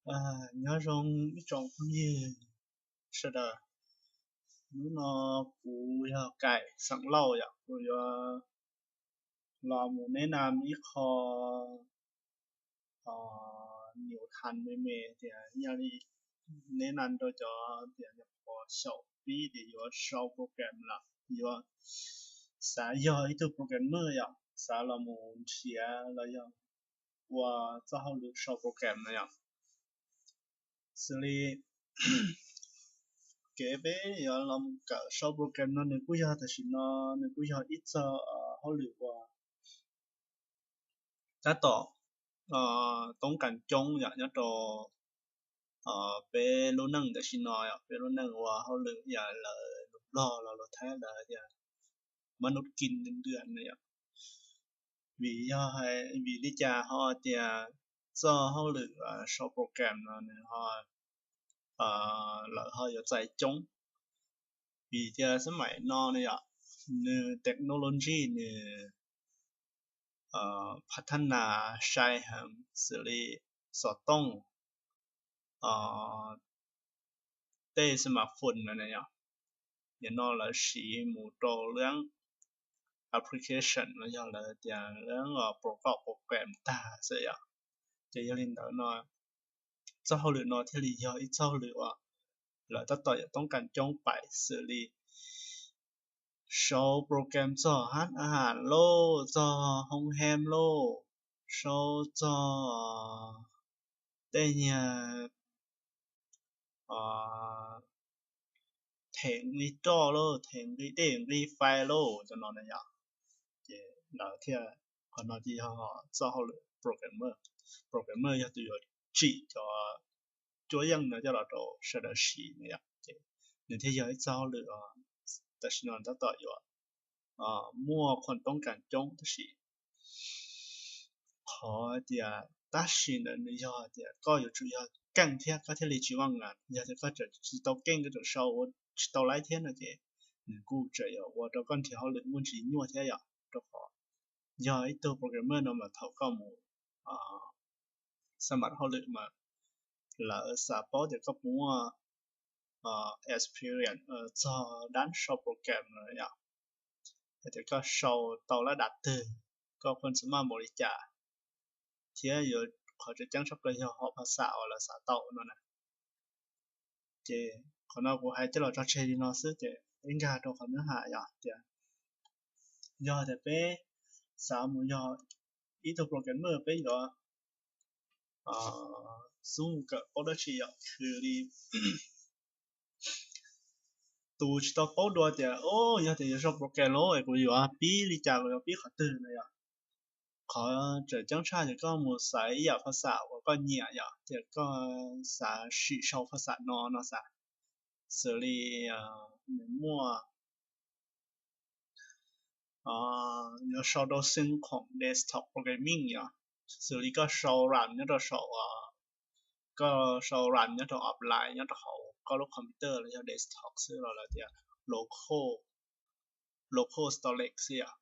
Nyob zoo ib tsoom phooj ywg sawv daws. Hnub no kuv yog Kaim xeem Lauj yom, kuv yuav los mus neb na ib qho nyuam qhuav me me tias yog li neb na rau cov tias nyuam qhuav xyaum pib tias yuav sau program los yuav xav yog ib tug programmer yom, xav los mus nrhiav los yog ua txoj hauj lwm sau program no yom. Xws li kev peb yuav los mus kawm sau program no nws kuj yog tam sim no nws kuj yog ib txoj hauj lwm uas tab tom toob kas coob yom nyob rau peb lub neej tam sim no yom, peb lub neej ua hauj lwm yam lawv lus Nplog los lus Thaib lawv tias mab nub kis ntws ntws no yom. Vim yog vim li cas ho tias txoj hauj lwm sau program no nws ho lawv ho yuav txais coob? Vim tias xab maim no ne yom, nws technology nws phav thab nas sai heev, xws li xov tooj, tej smartphone no ne yom, nim no lawv siv mus rau lub application los yog lawv tias lub program tag xwb yom. Ces yog li ntawd no txoj hauj lwm no thiaj li yog ib txoj hauj lwm uas lawv tab tom yuav toob kas coob pais, xws li sau program txog hab a has lauj, txog hoob hem lauj, sau txog tej nyuag theem nqi roj lauj, theem nqi dej nqi fais lauj, cov no na yom. Ces lawv thiaj, qhov no ces yog txoj hauj lwm programmer. Programmer yog tus yuav tsim cov cuab yeej no coj los rau sawv daws siv no yom. Ces nws thiaj yog ib txoj hauj lwm tam sim no tab tom yuav muaj qhuam toob kas coob, tab sis qhov tias tab sis ntawd nws yog tias koj yuav tsum yog keej thiab koj thiaj li tsis vaj ngas. Yog tias koj tseem tsis tau keej, koj tseem sau ua tsis tau laib thiab no ces nws kuj tseem yuav ua rau koj nrhiav hauj lwm muaj ntsis nyuaj thiab yom. Rau qhov yog ib tug programmer no mas thaum koj mus xab maim hauj lwm mas lawv xav paub tias koj puas muaj experience txog dab sau program no yom. Hais tias koj sau tau lab dav twg, koj khuam xav maj npaum li cas, thiab yuav, qhov tseem ceeb tshaj plaws yog hom phas xam uas lawv xav tau no na. Ces qhov no kuv hais coj los tso tseg li no xwb ces peb nkag rau qhov ntawd hais yom, tias yog tias peb xav mus yog ib tug programmer peb yuav xub mus kawm paub dab tsi yom, xws li tus tsis tau paub dua tias o, yog tias yuav sau program los kuv yuav pib li cas, kuv yuav pib qhov twg no yom. Qhov tseem ceeb tshaj ces koj mus xaiv ib yam phas xam uas koj nyiam yom, tias koj xav sim sau phas xam no no xav. Xws li nws muaj yuav sau rau xeev khoom desktop programming yom, xws li koj sau run nyob rau saum, koj sau run nyob rau offline nyob rau hauv koj lub computer los yog desktop xwb los lawv tias local, local storage xwb yom,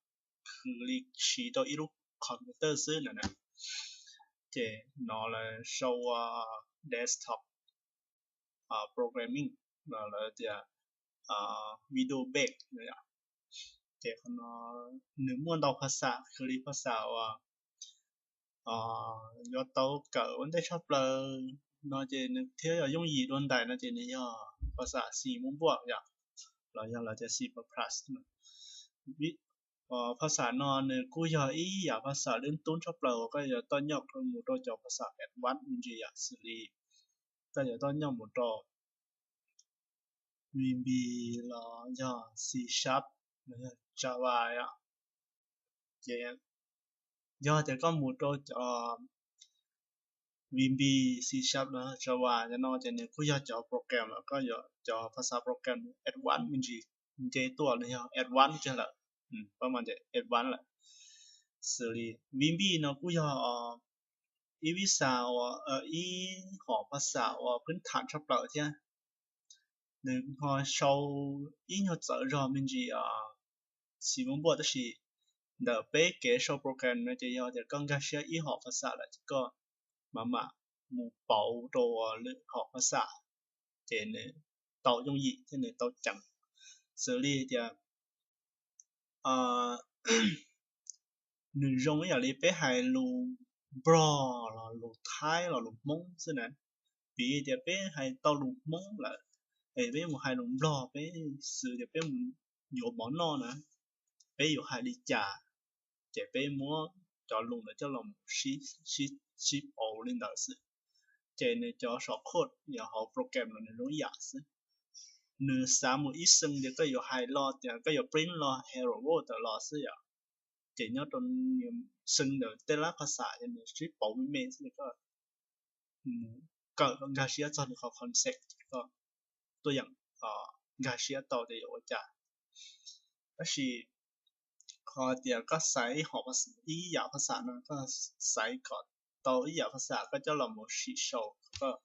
xws li siv rau ib lub computer xwb na. Ces no lawv sau ua desktop programming los lawv tias Windows based no yom. Ces qhov no nws muaj ntau phas xam, xws li phas xam uas yuav tau kawm ua ntej tshaj plaws no ces nws thiab yog yooj yim dua ntais no ces nws yog phas xam C npuaj npuaj yom, los yog lawv tias C plus plus. Phas xam no nws kuj yog ib yam phas xam lwj tub tshaj plaws uas koj yuav toj nyob mus rau cov phas xam advanced me ntsis yom, xws li koj yuav toj nyob mus rau Ruby los yog C sharp los yog Java yom. Ces yog tias koj mus rau cov Ruby, C sharp los Java cov no ces nws kuj yog cov program los koj yuav cov phas xam program advanced me ntsis nce tuaj los yog advanced kiag lawm, pab mas ces advanced lawm. Xws li Ruby no kuj yog ib phas xam uas, ib hom phas xam uas phwb tham tshaj plaws thiab. Nws ho sau ib nyuag txawv zog me ntsis C npuaj npuaj, tab sis ntawm peb kev sau program no ces yog tias koj nkag siab ib hom phas xam lawm ces koj mam mam mus pauv rau lwm hom phas xas, ces nws tau yooj yim thiab nws tau ceev. Xws li tias nws zoo ib yam li peb hais lus Nplog los lus Thaib los lus Hmoob xwb na. Piv tias peb hais tau lus Hmoob lawm, es peb mus hais lus Nplog, peb xws tias peb mus yuav mov noj na, peb yuav hais li cas, ces peb muab cov lus ntawd coj los sib pauv li ntawd xwb. Ces nws cov shortcut yog hauv program los nws zoo ib yam xwb. Nws xav mus ib xees tias koj yuav hais los tias koj yuav print los hello world tawm los xwb yom. Ces nyob rau xees ntawm tej lab phas xas ces nws sib pauv me me xwb, koj mus kawm nkag siab txog nws qhov concept, koj tuaj yeem nkag siab tau tias yuav ua cas. Tab sis qhov tias koj xaiv ib hom, ib yam phas xas no, koj xaiv kom tau ib yam phas xas koj coj los mus sim sau, koj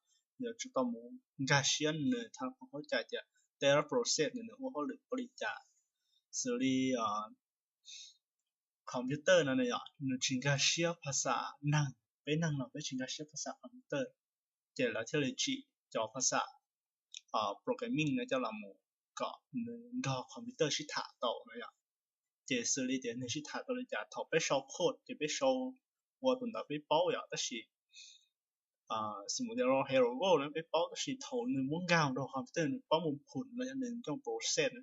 yuav tsum tau mus nkag siab nws thaum qhov cai tias tej lab process nws ua hauj lwm ua li cas. Xws li computer no yom, nws tsis nkag siab phas xas neeg, peb neeg los peb tsis nkag siab phas xas computer, ces lawv thiaj li tsim cov phas xas programming no coj los mus kom nws nrog computer sib tham tau no yom. Ces xws li tias nws sib tham tau li cas, thaum peb sau code ces peb sau ua tus ntawd peb paub yom, tab sis xws li tias los hello world no peb paub, tab sis thaum nws muab nkag rau computer nws paub mus phum los yog nws coj process na,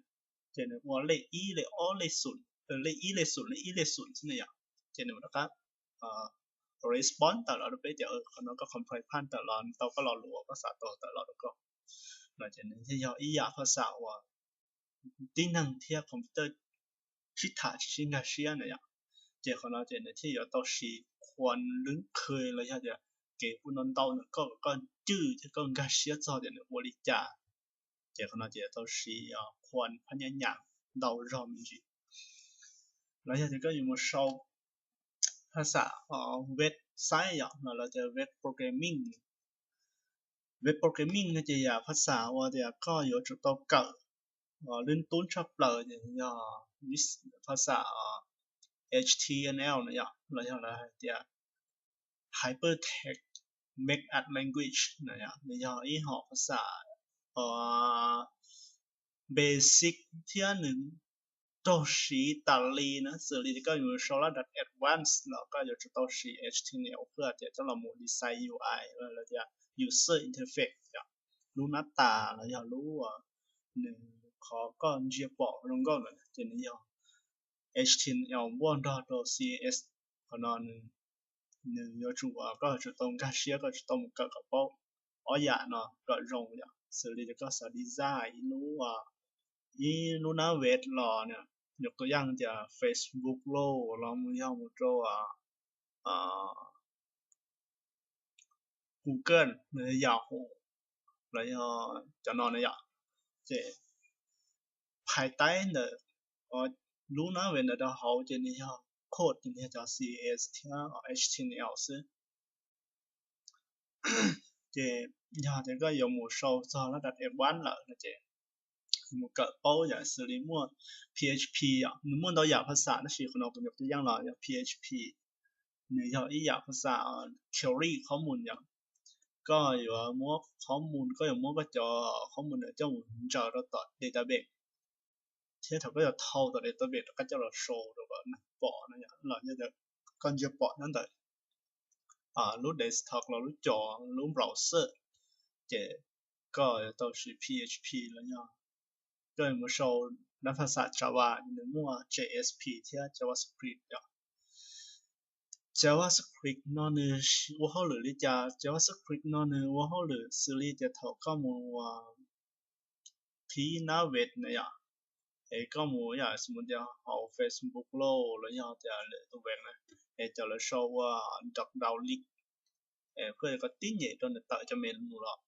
ces nws ua lej ib lej ob lej xum, lej ib lej xum lej ib lej xum xwb na yom. Ces nws rov qab response tawm los rau peb tias qhov no koj compile phaj tawm los tau koj lo lus uas koj xav tau tawm los rau koj. No ces nws thiaj yog ib yam phas xas uas tib neeg thiab computer sib tham tsis sib nkag siab na yom. Ces qhov no ces nws thiaj yuav tau siv khuam lwb khw los yog tias kev ua ntau ntau ntawm koj kom koj cwj thiab koj nkag siab txog tias nws ua li cas. Ces qhov no ces yuav tau siv khuam phab nyab nyam ntau zog me ntsis. Los yog tias koj yuav mus sau phas xas website yom, no lawv tias web programming. Web programming no ces yam phas xas uas tias koj yuav tsum tau kawm lwm tus tshaj plaws ces yog phas xas H T M L no yom, los yog lawv hais tias Hypertext Markup Language no yom, nws yog ib hom phas xas basic thiab nws raug siv tas li na. Xws li koj yuav sau lab dav advanced los koj yuav tsum tau siv H T M L thiab tias coj los mus design U I los tias user interface yom, lub nab tas los yog lub nws qhov koj ntsia pom zoo nkauj ntawd ces nws yog H T M L npuaj nrog rau C S S. Qhov no nws yuav tsum koj tsum tau nkag siab, koj tsum tau mus kawm kom paub ob yam no kom zoo yom. Xws li koj xav design ib lub ib lub nab web los, nyuam qhuav yaj tias Facebook los los mus yog mus rau Google, Yahoo los yog cov no na yom. Ces phais taib ntawm lub nab web ntawd rau hauv ces nws yog code, ces nws yog cov C S S thiab H T M L xwb. Ces yog tias koj yuav mus sau txog lab dav advanced lawm no ces mus kawm paub yam xws li muaj P H P yom, nws muaj ntau yam phas xas tab sis qhov no kuv nyuam qhuav yaj los yog P H P. Nws yog ib yam phas xas query qhob mus yom. Koj yuav muab qhob mus, koj yuav muab koj cov qhob mus ntawd coj mus ntsaws rau tom database, thiab thaum koj yuav thau tom database rov qab coj los sau rau kom neeg pom no yom, los yog tias koj ntsia pom nyob ntawm lub desktop los lub cov lub browser, ces koj yuav tau siv P H P los yog koj mus sau lab phas xas Java, nws muaj J S P thiab JavaScript yom. JavaScript no nws ua hauj lwm li cas? JavaScript no nws ua hauj lwm xws li tias thaum koj mus qhib nab web na yom, es koj mus yam xws li tias hauv Facebook los los yog tias lwm tus web na, es cov lawv sau ua drop down link, es koj koj tib nyem rau nws tawm cov menu los,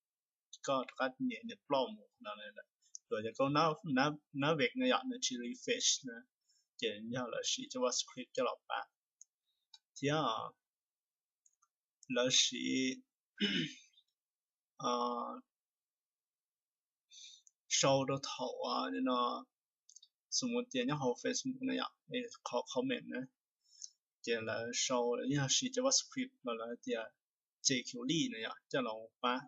koj rov qab nyem nws ploj mus no. Tsuas yog koj nab web na yom, nws tsis refresh na, ces yog lawv siv JavaScript coj los pab. Thiab lawv siv sau rau thaum no, xws li tias nyob hauv Facebook na yom, qhov comment na, ces lawv sau yog siv JavaScript los lawv tias security no yog coj los pab,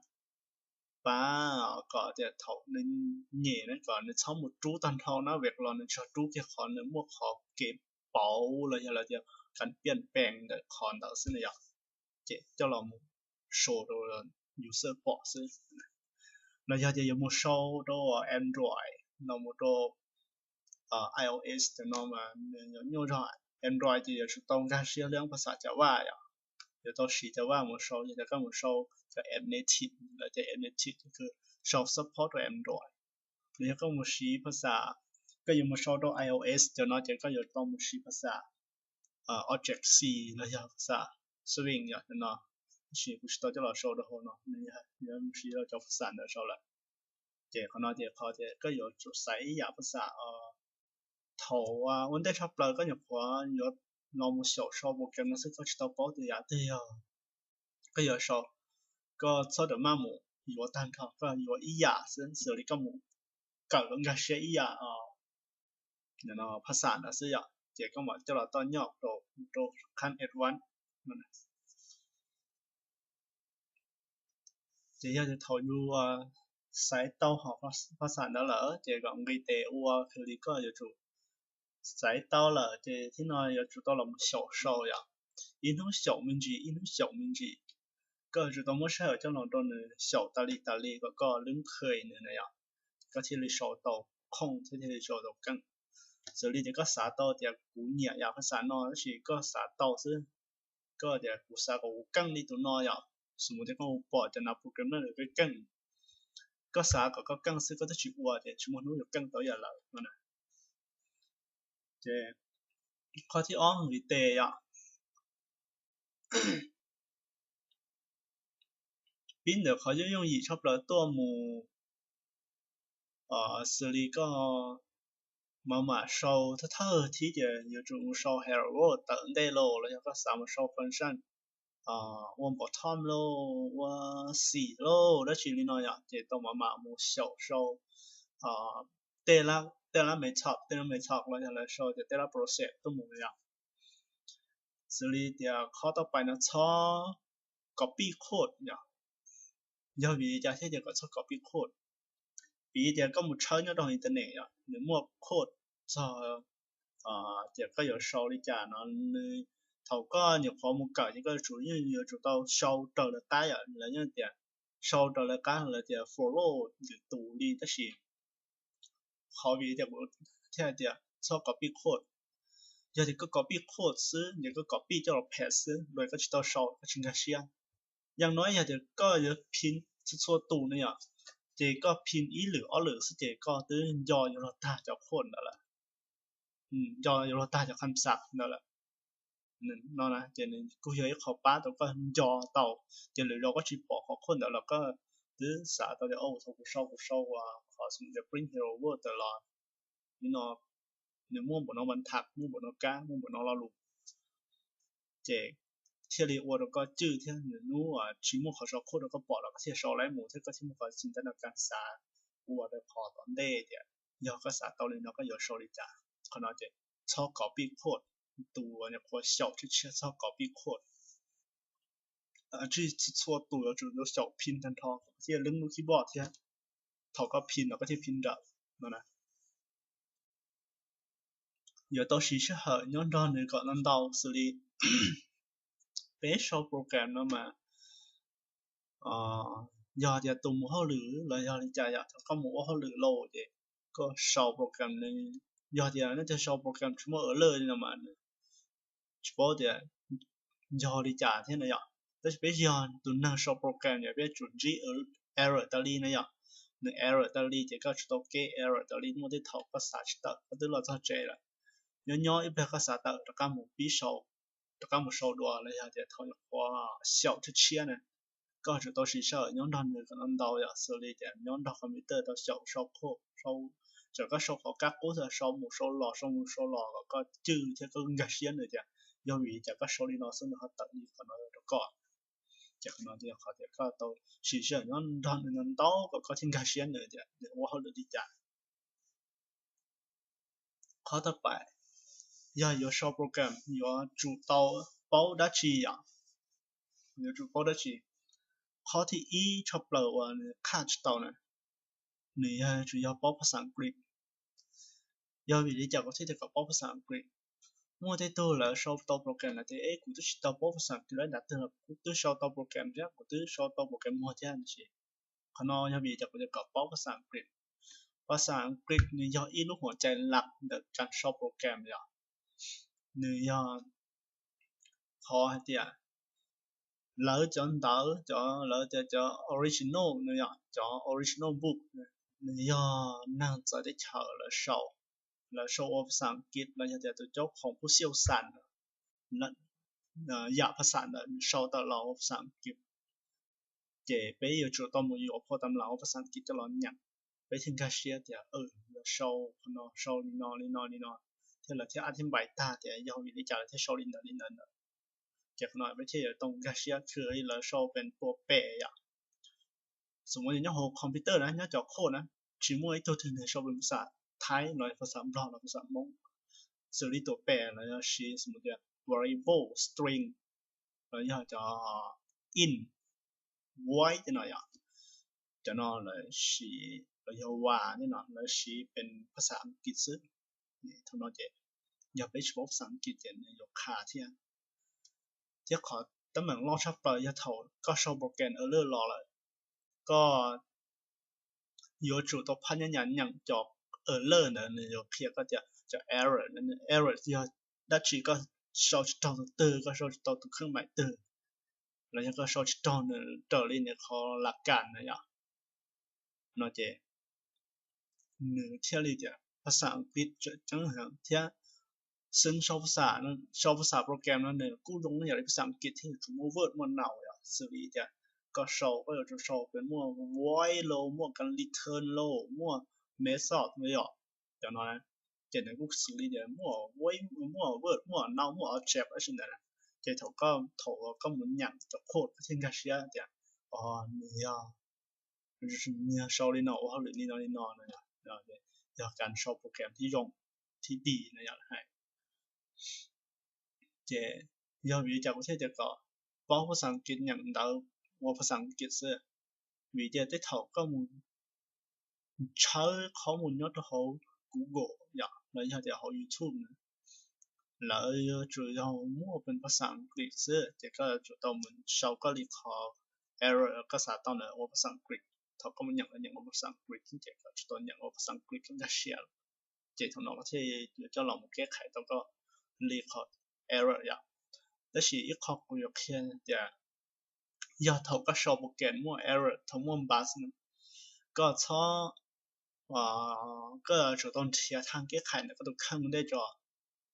pab kom tias thaum nws nyem na kom nws txhob mus rub tag nrho na, vim los nws tsuas rub kiag qhov nws muaj qhov kev pauv los yog los tias kab piaj pees ntawm qhov ntawd xwb na yom. Ces coj los mus show rau user pom xwb. Los yog tias yuav mus show rau Android los mus rau iOS cov no mas nws yuav nyuaj zog. Android ces yuav tsum tau nkag siab lub phas xas Java yom, yuav tau siv Java mus show. Yog tias koj mus show cov app native, lawv cov app native ces sau support rau Android. Los yog koj mus siv phas xas, koj yuav mus show rau iOS cov no ces koj yuav tau mus siv phas xas Objective C los yog phas xas Swing yom no. Tab sis kuv tsis tau coj los show rau hauv no, yuav mus siv cov phas xas ntawd sau lawm. Ces qhov no ces qhov tias koj yuav tsum xaiv ib yam phas xas. Thaum ua ntej tshaj plaws koj nyuam qhuav yuav los mus xyaum sau program no xwb koj tsis tau paub tias yam twg yog, koj yuav sau, koj txhob rawm maj mus yuav tag nrho, koj yuav ib yam xwb, xws li koj mus kawm nkag siab ib yam phas xas ntawd xwb yom. Ces koj mam coj los toj nyob rau, rau qhab advanced. Ces yog tias thaum yus xaiv tau hom phas xas ntawd lawm ces kom nqis tes ua, xws li koj yuav tsum xaiv tau lawm ces thib no yuav tsum tau los mus xyaum sau yom. Ib hnub xyaum me ntsis, ib hnub xyaum me ntsis. Koj yuav tsum tau muab sij hawm coj los rau nws xyaum tas li tas li kom koj lub kheej nws na yom, koj thiaj li sau tau khoom thiab thiaj li sau tau keej. Xws li tias koj xav tau tias kuv nyiam yam phas xas no tab sis koj xav tau xwb, koj tias kuv xav kom kuv keej li tus no yom. Xws li tias koj mus pom cov nav program no lawv keej keej, koj xav kom koj keej xwb koj twb tsis ua ces tsis muaj hnub yuav keej tau ib yam lawm no na. Ces qhov thib ob nqis tes yom. Pib ntawm qhov yooj yooj yim tshaj plaws tuaj mus, xws li koj mam mam sau thawj thawj thib ces yuav tsum mus sau hello world tawm ntej lauj, los yog koj xav mus sau function ua bottom lauj, ua xim lauj, dab tsi li no yom, ces tau mam mam mus xyaum sau tej lab, tej lab method, tej lab method los yog lawv sau tias tej lab process tuaj mus yom. Xws li tias qhov tau pais no txhob copy code yom. Yog vim li cas thiaj tias kom txhob copy code? Vim tias koj mus tshawb nyob rau internet yom, nws muaj code txog tias koj yuav sau li cas no, nws, thaum koj nyuam qhuav mus kawm ces koj yuav tsum, yeej yuav tsum tau sau raws lawv qab yom, lawv yeej tias sau raws lawv qab, lawv tias follow lwm tus li, tab sis qhov vim tias kuv thiaj hais tias txhob copy code. Yog tias koj copy code xwb, yog koj copy coj los paste xwb los koj tsis tau sau, koj tsis nkag siab. Yam no yog tias koj yuav phim txhua txhua tus ne yom, ces koj phim ib lwm ob lwm xwb ces koj twb nco yuav luag tag cov code ntawd lawm, nco yuav luag tag cov kham xav ntawd lawm. No ces nws kuj yog ib qho pab tau koj nco tau, ces lwm zaus koj tsis pom qhov code ntawd los koj twb xav tau tias, o, thaum kuv sau, kuv sau qhov xws li print hello world tawm los, no nws muaj npaum no npa thas, muaj npaum no kab, muaj npaum no lo lus, ces thiaj li ua rau koj cwj thiab nws hnub tsis muaj qhov sau code rau koj pom los koj thiaj sau laib mus thiab koj thiaj muaj qhov tsis ntev no kab xav ua rau qhov tom ntej tias yog koj xav tau li no koj yuav sau li cas. Qhov no ces txhob copy code, tus nyuam qhuav xyaum tshiab tshiab txhob copy code. Tsis txhua tus yuav tsum xyaum phim tag nrho, koj thiaj leeb lub keyboard thiab, thaum koj phim los koj thiaj phim nrawm no na. Yuav tau siv sij hawm nyob nrog nws kom ntau ntau, xws li peb sau program no mas yog tias tus mus hauj lwm los yog li cas yom, thaum koj mus ua hauj lwm lauj ces koj sau program, yog tias nej tias sau program tsis muaj error li no mas tsis paub tias yog li cas thiab na yom. Tab sis peb yog tus neeg sau program yom, peb tsum ntsib error tas li na yom. Nws error tas li ces koj tsum tau kev error tas li, muaj tej thaum koj xav tsis tawm koj twb los txog tsev lawm. Nyob nyob ib pliag koj xav tawm rov qab mus pib sau, rov qab mus sau dua los yog tias thaum nyuam qhuav xyaum tshiab tshiab na, koj tsum tau siv sij hawm nyob nrog nws kom ntau ntau yom, xws li tias nyob nrog computer tau xyaum sau code, sau, txawm koj sau qhov kab qub, sau mus sau los, sau mus sau los kom koj cwj thiab koj nkag siab nws tias yog vim li cas koj sau li no xwb nws ho tawm li qhov no rau koj. Ces qhov no ces yog qhov tias koj tau siv sij hawm nyob nrog nws ntau ntau kom koj thiaj nkag siab nws tias nws ua hauj lwm li cas. Qhov thib peb, yog yuav sau program yuav tsum tau paub dab tsi yom? Yuav tsum paub dab tsi? Qhov thib ib tshaj plaws uas nws qhaj tsis tau na, nws yog tsuas yog paub phas xas Askiv. Yog vim li cas kuv thiaj tias kom paub phas xas Askiv? Muaj tej tug lawv sau tau program lawv tias es kuv twb tsis tau paub phas xas Askiv lawm, dav twg los kuv twb sau tau program thiab, kuv twb sau tau program muag thiab, tiam sis qhov no yog vim li cas kuv tias kom paub phas xas Askiv? Phas xas Askiv nws yog ib lub huam cai lab ntawm kab sau program yom. Nws yog qhov hais tias lawv cov ntawv, cov lawv tias cov original no yom, cov original book, nws yog neeg txawv teb chaws lawv sau, lawv sau ua phas xas Askiv los yog tias tus caub khoom pub xiauj xas yam phas xas ntawd nws sau tawm los ua phas xas Askiv. Ces peb yuav tsum tau mus yuav phau tam las ua phas xas Askiv coj los nyeem, peb thiaj nkag siab tias yog sau qhov no, sau li no li no li no, thiab lawv thiaj ab thiab npais tag tias yog vim li cas lawv thiaj sau li ntawd li ntawd ntawd. Ces qhov no peb thiaj yuav tau nkag siab, khwv li lawv sau pes tuam pem yom. Xws li nyob hauv computer na, nyob cov code na, tsis muaj ib tug twg nws sau pes phas xas Thaib los phas xas Nplog los phas xas Hmoob. Xws li tuam pem los yog siv xws li tias variable, string, los yog cov int, void tej no yom. Cov no lawv siv, los yog var tej no lawv siv pes phas xas Askiv xwb. Thaum no ces yog peb tsis paub phas xas Askiv ces nws yuav qha thiab. Thiab qhov teeb meem loj tshaj plaws yog thaum koj sau program alert los lawm, koj yuav tsum tau phab nyab nyas nyeem cov alert ntawd, nws yuav qhia koj tias cov error, error yog dab tsi, koj sau tsis raug tus twg, koj sau tsis tau tus khab mais twg, los yog koj sau tsis raug nws raws li nws qhov laj kam na yom. No ces nws thiaj li tias phas xas Askiv tseem ceeb heev thiab. Xws sau phas xas, sau phas xas program no nws kuj zoo ib yam li phas xas Askiv thiab, yuav tsum muaj verb muaj noun yom. Xws li tias koj sau, koj yuav tsum sau pes muaj void los, muaj return los, muaj method no yom. Cov no ces nws kuj xws li tias muaj verb, muaj noun, muaj object dab tsi ntawd. Ces thaum koj, thaum koj mus nyeem cov code koj thiaj nkag siab tias, o, nws yog, nws yog sau li no ua hauj lwm li no li no no, yog kab sau program thib zoo, thib dim no yom hais. Ces yog vim li cas kuv thiaj tias kom paub phas xas Askiv, nyeem ntawv ua phas xas Askiv xwb? Vim tias tej thaum koj mus tshawb qhov mus nyob rau hauv Google yom, los yog tias hauv YouTube na, lawv yuav tsum yog muaj pes phas xas Askiv xwb, ces koj yuav tsum tau mus sau koj li qhov error koj xav tau ntawd ua phas xas Askiv. Thaum koj mus nyeem, nyeem ua phas xas Askiv ces koj yuav tsum tau nyeem ua phas xas Askiv koj nkag siab lawm. Ces thaum no koj thiaj yuav coj los mus kev qhais tau koj li qhov error yom. Tab sis ib qho kuv yuav qhia tias yog thaum koj sau program muaj error, thaum muaj bug, koj txhob, koj yuav tsum tau nrhiav thaj kev qhais ntawm koj tus kheej ua ntej tso.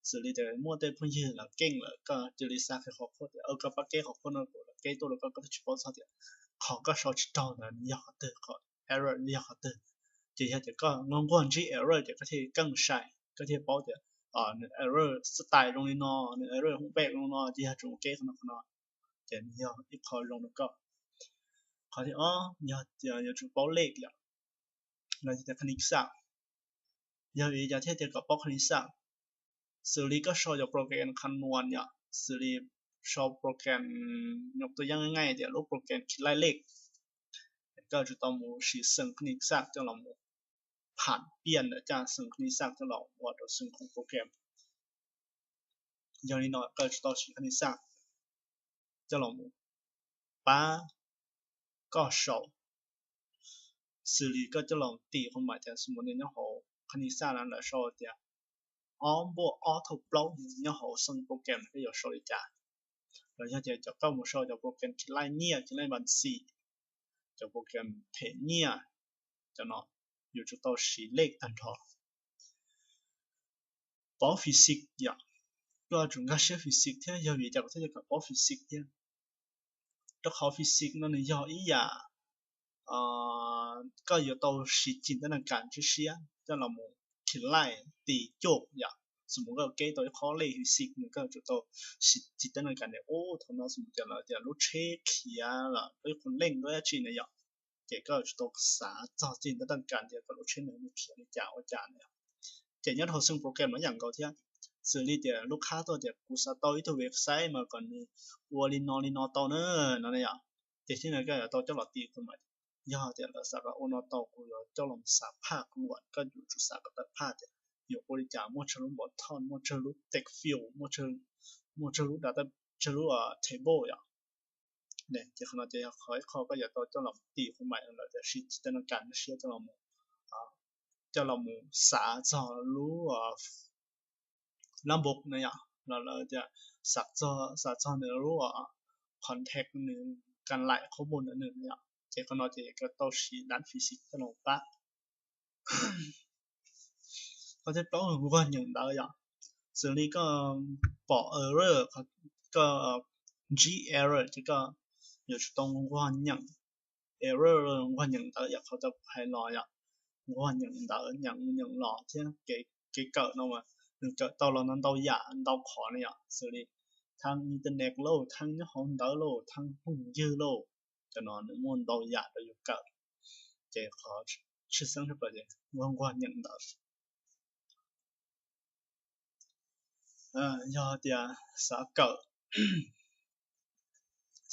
Xws li tias muaj tej phooj ywg lawv keej lawm, koj cia li xa qhov code tias koj pab kev qhov code no, lawv kev tuaj rau koj, koj thiaj tsis paub txog tias qhov koj sau tsis raug ntawd nws yog qhov twg, qhov error nws yog qhov twg. Ces yog tias koj nquag nquag ntsib error ces koj thiaj keej sai, koj thiaj paub tias nws error style zoo li no, nws error hoob pem zoo no, ces yog tsum ua kev qhov no qhov no. Ces nws yog ib qho zoo rau koj. Qhov thib ob yog tias yuav tsum paub lej yom, los yog tias kha nis xaj. Yog vim li cas thiaj tias kom paub kha nis xaj? Xws li koj sau cov program kha nuas yom, xws li sau program, nyuam tus yaj nqaij tias lub program khi laij lej, koj yuav tsum tau mus siv xeem kha nis xaj coj los mus pham piaj ntawm caj xeem kha nis xaj coj los ua rau xeem khoom program. Yog li no koj yuav tsum tau siv kha nis xaj coj los mus pab koj sau. Xws li koj coj los tim qhov mam tias xws li nyob hauv kha nis xaj na lawv sau tias ob npuaj ob thaum plaub, nyob hauv xeem program koj yuav sau li cas. Los yog tias cov koj mus sau cov program khi laij nyiaj, khi laij npas xis, cov program them nyiaj, cov no yuav tsum tau siv lej tag nrho. Paub physics yom, koj yuav tsum nkag siab physics thiab. Yog vim li cas kuv thiaj tias kom paub physics thiab? Rau qhov physics no nws yog ib yam koj yuav tau siv cim tab naj kas ntsib siab coj los mus khi laij tim cuj yom. Xws li koj kev tau ib qho lej physics nws koj yuav tsum tau siv cim tab naj kas tias ub thaum no xws li tias lawv tias lub tsheb khiav los lub qhov leej lub dab tsi na yom, ces koj yuav tsum tau xav txog cim tab naj kas tias koj lub tsheb nws mus khiav li cas ua cas na yom. Ces nyob rau hauv xeem program no yam nkaus thiab. Xws li tias lub qhab tuaj tias kuv xav tau ib tug website mas kom nws ua li no li no tau na, no na yom. Ces thiab no koj yuav tau coj los tim qhov mam. Yog tias lawv xav kom ua no tau, kuv yuav coj los xav phaj kuv luam, koj yuav tsum xav kom tawm phaj tias yuav ua li cas, muaj tsawg lub npau thoj, muaj tsawg lub text field, muaj tsawg lub data, tsawg lub table yom. Ces qhov no ces yog qhov ib qho koj yuav tau coj los tim qhov mam lawm, tiam sis tsis tau no kas siab coj los, coj los mus xav txog lub lab npus no yom, los lawv tias xav txog nws lub contact, nws kan laim qhob mus ntawd nws yom. Ces qhov no ces koj tau siv dab physics coj los pab. Qhov thib plaub nquag nyeem ntawv yom. Xws li koj pom error, koj ntsib error ces koj yuav tsum tau nquag nyeem error, nquag nyeem ntawv yom, qhov tau kuv hais los yom. Nquag nyeem ntawv, nyeem nyeem los thiab kev kawm no mas nws kawm tau los ntau ntau yam ntau qhov ne yom, xws li thaaj internet lauj, thaaj nyob hauv ntawv lauj, thaaj phooj ywg lauj, cov no nws muaj ntau yam rau yus kawm. Ces qhov tshwj xeeb tshaj plaws ces nquag nquag nyeem ntawv. Yog tias xav kawm,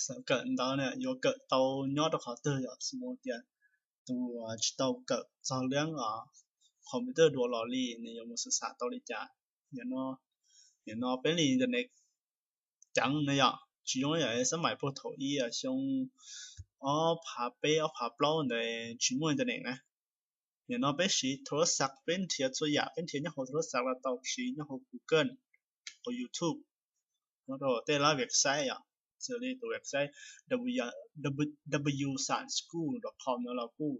xav kawm ntawv ne yuav kawm tau nyob rau qhov twg yom? Xws li tias tus tsis tau kawm txog leej computer dua los li, nws yuav mus xav xav tau li cas? Nim no peb li internet ceev na yom, tsis zoo yam xab maim puag thaum ub xyoo ob phav peb ob phav plaub ntawd tsis muaj internet na. Nim no peb siv thub lab xav, peb nrhiav txhua yam peb nrhiav nyob hauv thub lab xav los tau, siv nyob hauv Google, hauv YouTube, nyob rau tej lab website yom, xws li tus website w sam school dot com no los kuj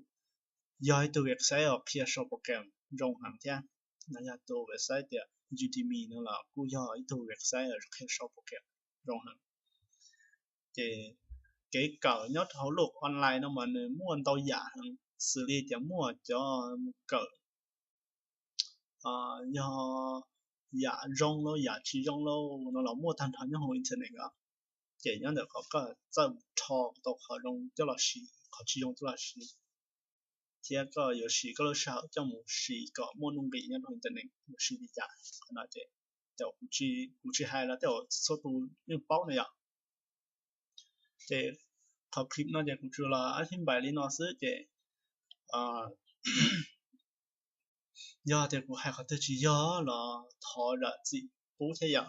yog ib tug website uas qhia sau program zoo heev thiab. No yog tus website tias Udemy no los kuj yog ib tug website qhia sau program zoo heev. Ces kev kawm nyob rau hauv lub online no mas nws muaj ntau yam heev, xws li tias muaj cov mus kawm yog yam zoo lauj yam tsis zoo lauj no los muaj tag nrho nyob hauv internet os. Ces nyob ntawm qhov koj txawj rho tau qhov zoo coj los siv, qhov tsis zoo coj los siv, thiab koj yuav siv koj lub sij hawm coj mus siv kom muaj nuj nqis nyob rau internet yuav siv li cas. Qhov no ces kuv tsis hais los tej zaum txhua tus yeej paub na yom. Ces qhov clip no ces kuv tsuas los ab thib npais li no xwb ces yog tias kuv hais qhov twg tsis yog los thov zam txim pub thiab yom.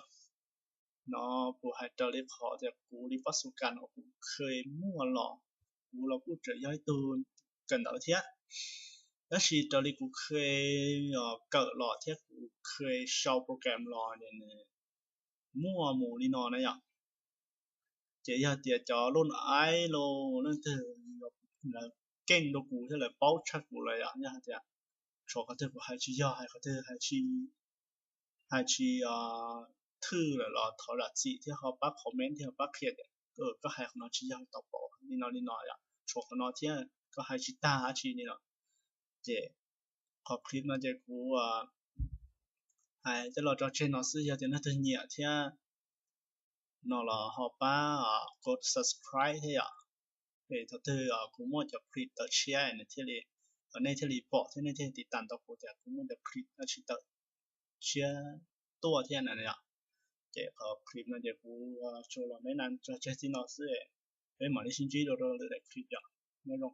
No kuv hais raws li qhov tias kuv li pab xu kas uas kuv kheev muaj los, kuv los kuj tseem yog ib tug kawm ntawv thiab, tab sis raws li kuv kheev kawm los thiab kuv kheev sau program los ces nws muaj mus li no na yom. Ces yog tias cov lub aib los leej twg, lawv keej rau kuv thiab lawv paub tshaj kuv lawm yom, yog hais tias tshuav qhov twg kuv hais tsis yog, hais qhov twg hais tsis thwj lawm los thov zam txim thiab ho pab comment thiab ho pab qhia tias koj hais qhov no tsis yog, tau pom li no li no yom, tshuav qhov no thiab koj hais tsis tag dab tsi li no. Ces qhov clip no ces kuv hais coj los tso tseg no xwb, yog tias leej twg nyiam thiab no los ho pab kov subscribe thiab yom. Es thaum twg kuv muaj cov clip tawm tshiab nws thiaj li, nej thiaj li pom thiab nej thiaj li tiv tam tau kuv tias kuv muaj cov clip dab tsi tawm tshiab tuaj thiab na yom. Ces qhov clip no ces kuv tsuas los me na tso tseg txij no xwb, peb mam li sib ntsib dua rau lwm daim clip yom. Nyob zoo.